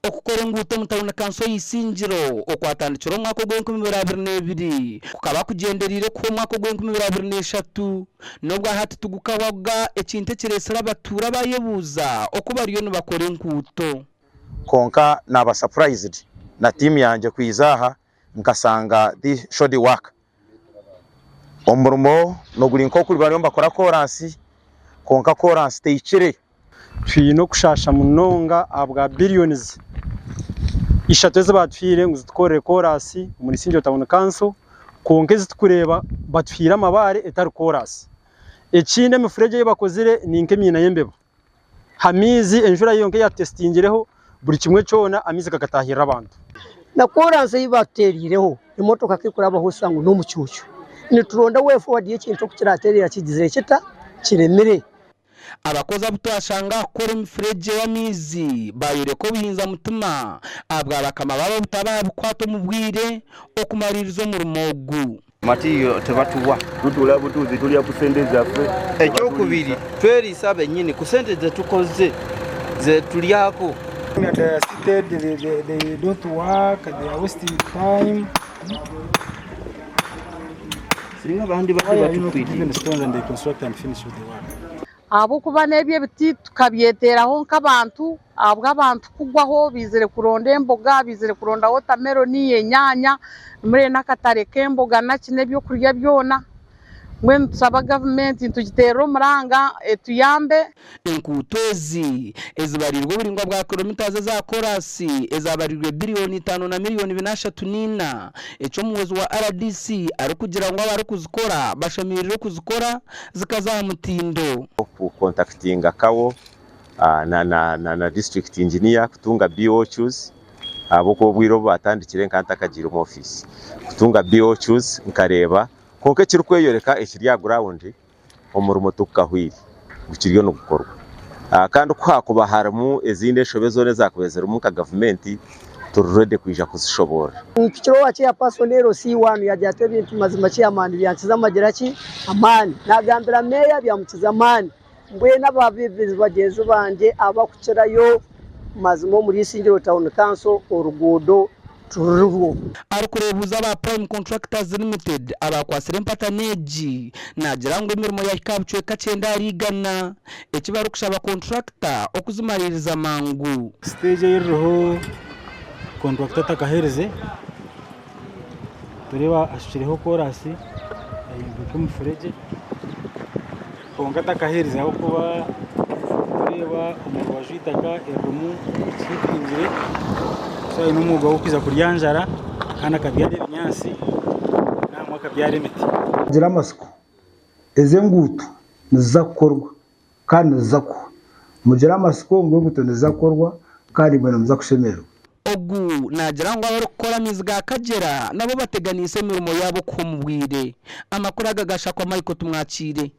Okukora enguuto omu tauni kanso y'Isingiro okwatandikire omu mwaka ogw'enkumi ibiri abiri n'ebiri kukaba kugyendereire kuhwa omwaka ogw'enkumi ibiri abiri n'eshatu. N'obwa hati tigukahwaga ekintu ekireetsire abatuura bayebuuza oku bariyo nibakora enguuto. Kwonka naaba surprised na team yangye kwiza aha nkasanga this shoddy work. Omurimo noguri nk'oku bariyo nibakora koransi kwonka koransi tehikire. Twine okushaasha munonga ahabwa billions ishatu ezi baatuhaire ngu zitukorere koraasi omuri Isingiro Town Council kwonka ezi turikureeba batuhaire amabaare etari koraasi. Ekindi emifuregye ei bakozire ni nk'emiina y'embeba. Amaizi enjura yonka eyatutesitingireho buri kimwe kyona amaizi gakataahirira abantu. Na koraasi ei batuteeriireho emotoka ku erikurabaho oshusha ngu n'omucuucu. Nituronda way forward y'ekintu oku kirateerera kigizire kita? Kiremire. Abakozi abu twashanga aha kukora emifuregye y'amaizi baayoreka obuhinza mutima ahabwa bakama baabo obutabaha bikwata omu bwire okumariiriza omurimo ogu. Material tebatuwa. Tutuula butuuzi tulya ku sente zaffe. Ekyokubiri tweriisa benyini ku sente zetukoze zetulyako. They are seated, they, they, they don't work, they are wasting time. Singa bandibadde Why are you not batukwirira. given stones and they construct and finish with the work? Ahabw'okuba n'ebyo ebiti tukabyeteeraho nk'abantu, ahabw'abantu kugwaho baizire kuronda emboga, baizire kuronda wotameloni, enyaanya, mbwenu n'akatare k'emboga naki n'ebyokurya byona. Mbwenu nitusaba gavumenti nitugiteerera omuranga etuyambe. Enkuuto ezi ezibariirwe oburaingwa bwa kilomitazi eza koraasi ezabariirwe biriyoni itaano na miriyoni bina ashatu n'ina, eki omuhwezi wa RDC arikugira ngu abarikuzikora bashemereire kuzikora zikaza aha mutindo. Ku contactinga CAO na district engineer kutunga BOQs ahabw'okuba obwire obu baatandikire nkaba ntakagiire omu ofiisi kutunga BOQs nkareeba kwonka ekirikweyoreka ekiri aha ground omurimo tigukahweire gukiriyo nigukorwa kandi ku haakuba harimu ezindi enshobe zoona ezaakubaire zirimu nka gavumenti turi ready kwija kuzishoboorora. Mpikire owa chairperson LC1 yagira ati ebintu mazima chairman byankiza amagira ki amaani nagambira meeya byamukiza amaani mbwenu abebembezi bagyenzi bangye abakukirayo mazima omuri Isingiro town council oruguudo tururwo. Arikureebuuza aba Prime Contractors Limited abaakwatsire empatano egi, naagira ngu emirimo yaahika aha bucweka kyenda ahari igana, eki barikushaba kontrakita okuzimariiriza mangu. Siteegi ei eririho kontrakita atakaherize, nitureeba ashukireho koraasi ayombeka omufuregye kwonka atakaherize ahabw'okuba nitureeba omu rubaju eitaka eririmu rihingire so aine omwoga gw'okwija kuryanjara kandi akabyara ebinyaatsi nahamwe akabyara emiti. Gira amatsiko, ezi enguuto niziza kukorwa kandi niziza kuhwa. Mugire amatsiko ngu enguuto niziza kukorwa kandi imwe nimuza kushemererwa. Ogu naagira ngu abarikukora amaizi ga Kagyera nabo bateganiise emirimo yaabo kuhwa omu bwire. Amakuru aga gashakwa Michael Tumwakiire.